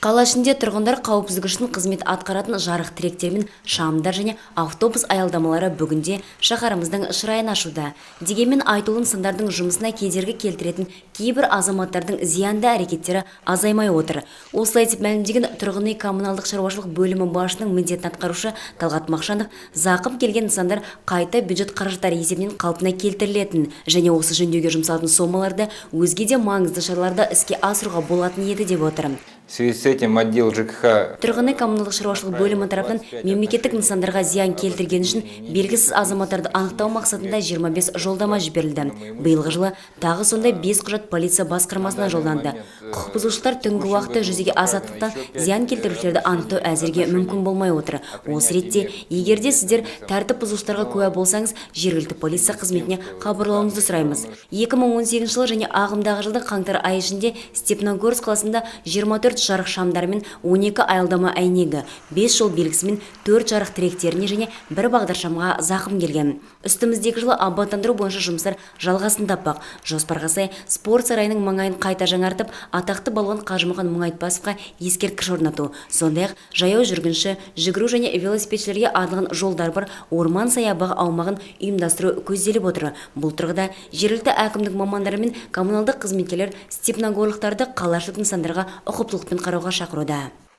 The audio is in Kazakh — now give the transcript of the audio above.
Қала ішінде тұрғындар қауіпсіздігі үшін қызмет атқаратын жарық тіректер мен шамдар және автобус аялдамалары бүгінде шаһарымыздың шырайын ашуда. Дегенмен айтулы нысандардың жұмысына кедергі келтіретін кейбір азаматтардың зиянды әрекеттері азаймай отыр. Осылай деп мәлімдеген тұрғын үй коммуналдық шаруашылық бөлімі басшысының міндетін атқарушы Талғат Мақшанов, зақым келген нысандар қайта бюджет қаражаттары есебінен қалпына келтірілетін және осы жөндеуге жұмсалатын сомаларды өзге де маңызды шараларды іске асыруға болатын еді деп отыр. В связи с этим отдел ЖКХ Тұрғын үй коммуналдық шаруашылық бөлімі тарапынан мемлекеттік нысандарға зиян келтірген үшін белгісіз азаматтарды анықтау мақсатында 25 жолдама жіберілді. Биылғы жылы тағы сондай 5 құжат полиция басқармасына жолданды. Құқық бұзушылықтар түнгі уақытта жүзеге асатындықтан, зиян келтірушілерді анықтау әзірге мүмкін болмай отыр. Осы ретте, егер де сіздер тәртіп бұзушыларға куә болсаңыз, жергілікті полиция қызметіне хабарлауыңызды сұраймыз. 2018 жылы және ағымдағы жылдың қаңтар айы ішінде Степногорск қаласында 24 жарық шамдары мен 12 аялдама әйнегі, 5 жол белгісі мен 4 жарық тіректеріне және бір бағдаршамға зақым келген. Үстіміздегі жылы абаттандыру бойынша жұмыстар жалғасын таппақ. Жоспарға сай, спорт сарайының маңайын қайта жаңартып, атақты балуан Қажымұқан Мұңайтпасовқа ескерткіш орнату, сондай-ақ жаяу жүргінші, жүгіру және велосипедшілерге арналған жолдар бар орман саябағы аумағын ұйымдастыру көзделіп отыр. Бұл тұрғыда жергілікті әкімдік мамандары мен коммуналдық қызметкерлер степногорлықтарды қалашылық нысандарға ұқыптылықпен қарауға шақыруда.